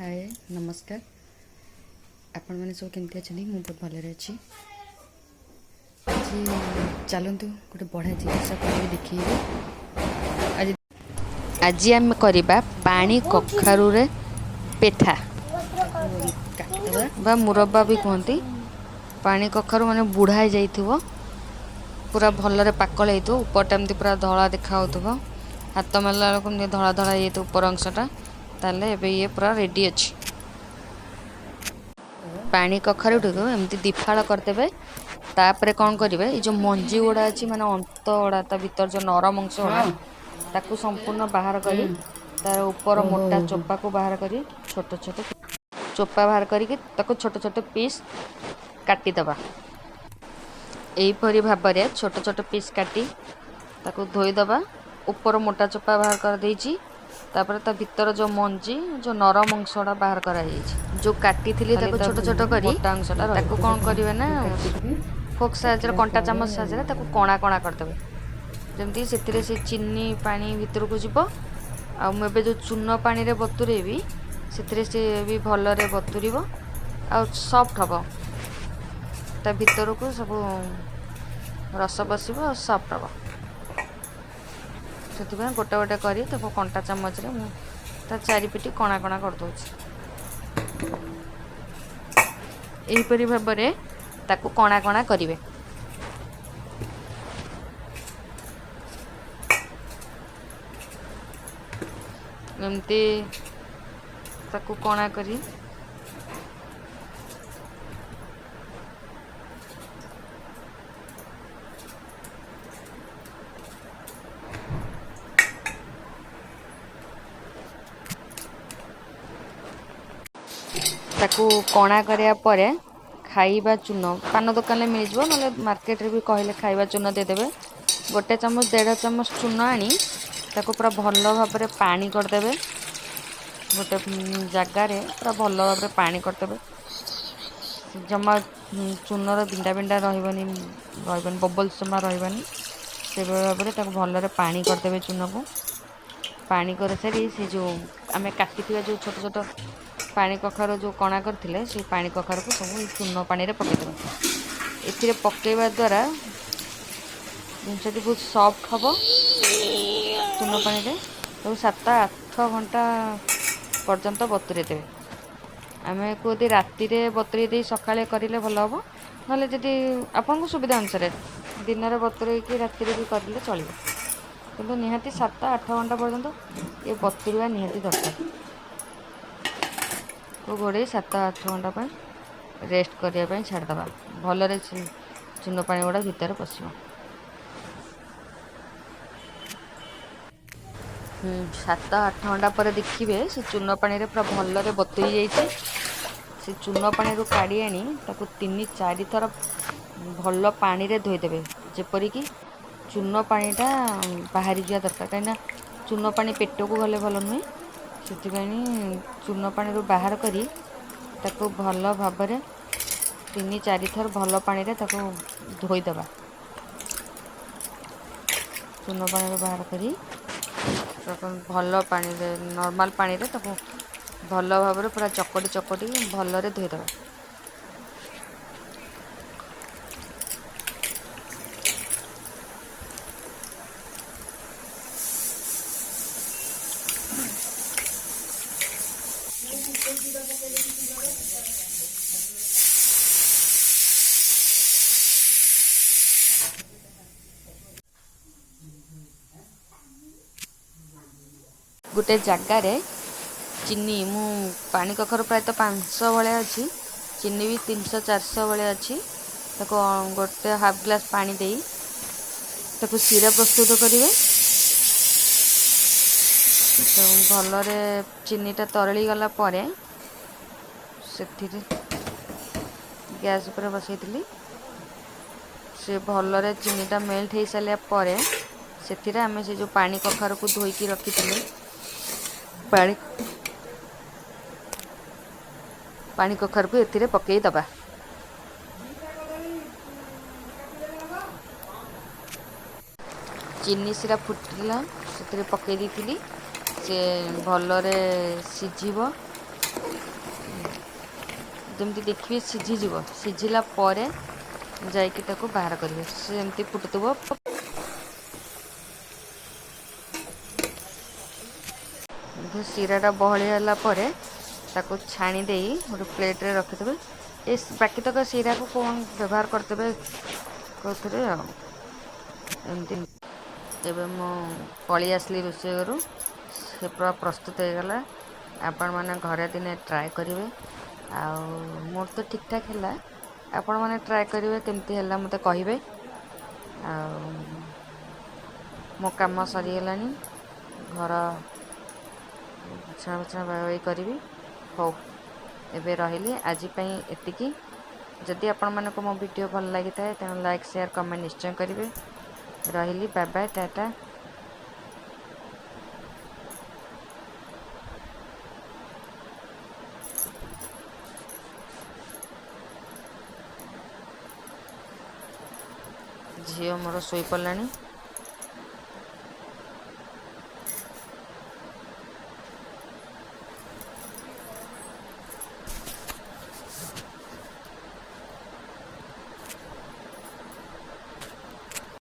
ହାଏ, ନମସ୍କାର। ଆପଣମାନେ ସବୁ କେମିତି ଅଛନ୍ତି? ମୁଁ ବହୁତ ଭଲରେ ଅଛି। ଆଜି ଚାଲନ୍ତୁ, ଗୋଟେ ବଢ଼ିଆ ଜିନିଷ କରିକି ଦେଖେଇବି ଆଜି। ଆଜି ଆମେ କରିବା ପାଣି କଖାରୁରେ ପେଠା କାଟିଦେବା। ବା ମୁରବ୍ବା ବି କୁହନ୍ତି। ପାଣି କଖାରୁ ମାନେ ବୁଢ଼ା ହେଇଯାଇଥିବ, ପୁରା ଭଲରେ ପାକଳ ହେଇଥିବ, ଉପରଟା ଏମିତି ପୁରା ଧଳା ଦେଖାହେଉଥିବ, ହାତ ମାରିଲା ବେଳକୁ ଏମିତି ଧଳା ଧଳା ହେଇଯାଇଥିବ ଉପର ଅଂଶଟା, ତାହେଲେ ଏବେ ଇଏ ପୁରା ରେଡ଼ି ଅଛି। ପାଣି କଖାରୁଟିକୁ ଏମିତି ଦିଫାଳ କରିଦେବେ। ତାପରେ କ'ଣ କରିବେ? ଏଇ ଯେଉଁ ମଞ୍ଜି ଗୁଡ଼ା ଅଛି, ମାନେ ଅନ୍ତ ଗୁଡ଼ା, ତା ଭିତର ଯେଉଁ ନରମ ଅଂଶ ଗୁଡ଼ା, ତାକୁ ସମ୍ପୂର୍ଣ୍ଣ ବାହାର କରି, ତାର ଉପର ମୋଟା ଚୋପାକୁ ବାହାର କରି, ଛୋଟ ଛୋଟ ଚୋପା ବାହାର କରିକି ତାକୁ ଛୋଟ ଛୋଟ ପିସ୍ କାଟିଦେବା। ଏହିପରି ଭାବରେ ଛୋଟ ଛୋଟ ପିସ୍ କାଟି ତାକୁ ଧୋଇଦେବା। ଉପର ମୋଟା ଚୋପା ବାହାର କରିଦେଇଛି। ତାପରେ ତା ଭିତର ଯେଉଁ ମଞ୍ଜି, ଯେଉଁ ନରମ ଅଂଶଟା ବାହାର କରାଯାଇଛି, ଯେଉଁ କାଟିଥିଲି ତାକୁ ଛୋଟ ଛୋଟ କରି, ମୋଟା ଅଂଶଟା, ତାକୁ କ'ଣ କରିବେ ନା କାଟିଦେବେ। ଫୋକ୍ ସାହାଯ୍ୟରେ, କାଟିଲା କଣ୍ଟା ପରେ ଚାମଚ ସାହାଯ୍ୟରେ ତାକୁ କଣା କଣା କରିଦେବେ, ଯେମିତି ସେଥିରେ ସେ ଚିନି ପାଣି ଭିତରକୁ ଯିବ। ଆଉ ମୁଁ ଏବେ ଯେଉଁ ଚୂନ ପାଣିରେ ବତୁରେଇବି, ସେଥିରେ ସେ ବି ଭଲରେ ବତୁରିବ ଆଉ ସଫ୍ଟ ହେବ। ତା ଭିତରକୁ ସବୁ ରସ ବସିବ ଆଉ ସଫ୍ଟ ହେବ। ସେଥିପାଇଁ ଗୋଟେ ଗୋଟେ କରି ତାକୁ କଣ୍ଟା ଚାମଚରେ ମୁଁ ତା ଚାରିପିଟି କଣା କଣା କରିଦେଉଛି। ଏହିପରି ଭାବରେ ତାକୁ କଣା କଣା କରିବେ। ଏମିତି ତାକୁ କଣା କରି ତାକୁ କଣା କରିବା ପରେ ଖାଇବା ଚୂନ ପାନ ଦୋକାନରେ ମିଳିଯିବ, ନହେଲେ ମାର୍କେଟରେ ବି କହିଲେ ଖାଇବା ଚୂନ ଦେଇଦେବେ। ଗୋଟେ ଚାମଚ, ଦେଢ଼ ଚାମଚ ଚୂନ ଆଣି ତାକୁ ପୁରା ଭଲ ଭାବରେ ପାଣି କରିଦେବେ। ଗୋଟେ ଜାଗାରେ ପୁରା ଭଲ ଭାବରେ ପାଣି କରିଦେବେ। ଜମା ଚୂନର ବିଣ୍ଡା ବିଣ୍ଡା ରହିବନି, ରହିବନି, ବବଲ୍ସ ଜମା ରହିବନି। ସେଭଳି ଭାବରେ ତାକୁ ଭଲରେ ପାଣି କରିଦେବେ ଚୂନକୁ। ପାଣି କରିସାରି ସେ ଯେଉଁ ଆମେ କାଟିଥିବା ଯେଉଁ ଛୋଟ ଛୋଟ ପାଣି କଖାରୁ ଯେଉଁ କଣା କରିଥିଲେ, ସେଇ ପାଣି କଖାରୁକୁ ସବୁ ଏଇ ଚୂନ ପାଣିରେ ପକାଇଦେବେ। ଏଥିରେ ପକାଇବା ଦ୍ୱାରା ଜିନିଷଟି ବହୁତ ସଫ୍ଟ ହେବ। ଚୂନ ପାଣିରେ ତାକୁ 7-8 ଘଣ୍ଟା ପର୍ଯ୍ୟନ୍ତ ବତୁରେଇ ଦେବେ। ଆମେ କୁହନ୍ତି ରାତିରେ ବତୁରେଇ ଦେଇ ସକାଳେ କରିଲେ ଭଲ ହେବ, ନହେଲେ ଯଦି ଆପଣଙ୍କୁ ସୁବିଧା ଅନୁସାରେ ଦିନରେ ବତୁରେଇକି ରାତିରେ ବି କରିଲେ ଚଳିବ। କିନ୍ତୁ ନିହାତି 7-8 ଘଣ୍ଟା ପର୍ଯ୍ୟନ୍ତ ଏ ବତୁରିବା ନିହାତି ଦରକାର। ଘୋଡ଼େଇ 7-8 ଘଣ୍ଟା ପାଇଁ ରେଷ୍ଟ କରିବା ପାଇଁ ଛାଡ଼ିଦେବା। ଭଲରେ ଚୂନ ପାଣି ଗୁଡ଼ା ଭିତରେ ପଶିବ। 7-8 ଘଣ୍ଟା ପରେ ଦେଖିବେ, ସେ ଚୂନ ପାଣିରେ ପୁରା ଭଲରେ ବତୁରି ଯାଇଛି। ସେ ଚୂନ ପାଣିରୁ କାଢ଼ି ଆଣି ତାକୁ 3-4 ଥର ଭଲ ପାଣିରେ ଧୋଇଦେବେ, ଯେପରିକି ଚୂନ ପାଣିଟା ବାହାରି ଯିବା ଦରକାର। କାହିଁକିନା ଚୂନ ପାଣି ପେଟକୁ ଗଲେ ଭଲ ନୁହେଁ। ସେଥିପାଇଁ ଚୂନ ପାଣିରୁ ବାହାର କରି ତାକୁ ଭଲ ଭାବରେ 3-4 ଥର ଭଲ ପାଣିରେ ତାକୁ ଧୋଇଦେବା। ଚୂନ ପାଣିରୁ ବାହାର କରି ତାକୁ ଭଲ ପାଣିରେ, ନର୍ମାଲ୍ ପାଣିରେ ତାକୁ ଭଲ ଭାବରେ ପୁରା ଚକଟି ଚକଟି ଭଲରେ ଧୋଇଦେବା। ଗୋଟେ ଜାଗାରେ ଚିନି, ମୁଁ ପାଣି କଖାରୁ ପ୍ରାୟତଃ 500 ଭଳିଆ ଅଛି, ଚିନି ବି 300-400 ଭଳିଆ ଅଛି। ତାକୁ ଗୋଟେ ହାଫ୍ ଗ୍ଲାସ୍ ପାଣି ଦେଇ ତାକୁ ଶିରା ପ୍ରସ୍ତୁତ କରିବେ। ତ ଭଲରେ ଚିନିଟା ତରଳି ଗଲା ପରେ ସେଥିରେ ଗ୍ୟାସ୍ ଉପରେ ବସେଇଥିଲି। ସେ ଭଲରେ ଚିନିଟା ମେଲ୍ଟ ହେଇସାରିଲା ପରେ ସେଥିରେ ଆମେ ସେ ଯେଉଁ ପାଣି କଖାରୁକୁ ଧୋଇକି ରଖିଥିଲେ, ପାଣି କଖାରୁକୁ ଏଥିରେ ପକାଇ ଦେବା। ଚିନି ସିରା ଫୁଟିଲା, ସେଥିରେ ପକାଇ ଦେଇଥିଲି। ସେ ଭଲରେ ସିଝିବ। ଯେମିତି ଦେଖିବେ ସିଝିଯିବ, ସିଝିଲା ପରେ ଯାଇକି ତାକୁ ବାହାର କରିବେ। ସେ ଏମିତି ଫୁଟୁଥିବ। ଶିରାଟା ବହଳିଆ ହେଲା ପରେ ତାକୁ ଛାଣି ଦେଇ ଗୋଟେ ପ୍ଲେଟ୍ରେ ରଖିଦେବେ। ଏ ବାକିତକ ଶିରାକୁ କ'ଣ ବ୍ୟବହାର କରିଦେବେ କେଉଁଥିରେ। ଆଉ ଏମିତି ଏବେ ମୁଁ ପଳେଇ ଆସିଲି ରୋଷେଇ ଘରୁ। ସେ ପୁରା ପ୍ରସ୍ତୁତ ହେଇଗଲା। ଆପଣମାନେ ଘରେ ଦିନେ ଟ୍ରାଏ କରିବେ। ଆଉ ମୋର ତ ଠିକ୍ଠାକ୍ ହେଲା, ଆପଣମାନେ ଟ୍ରାଏ କରିବେ, କେମିତି ହେଲା ମୋତେ କହିବେ। ଆଉ ମୋ କାମ ସରିଗଲାଣି, ଘର ବିଛଣା ବିଛଣା ବାଇ କରିବି। ହଉ, ଏବେ ରହିଲି, ଆଜି ପାଇଁ ଏତିକି। ଯଦି ଆପଣମାନଙ୍କୁ ମୋ ଭିଡ଼ିଓ ଭଲ ଲାଗିଥାଏ, ତେଣୁ ଲାଇକ୍, ସେୟାର, କମେଣ୍ଟ ନିଶ୍ଚୟ କରିବେ। ରହିଲି, ବାଏ ବାଏ, ଟାଟା। ଝିଅ ମୋର ଶୋଇପଡ଼ିଲାଣି।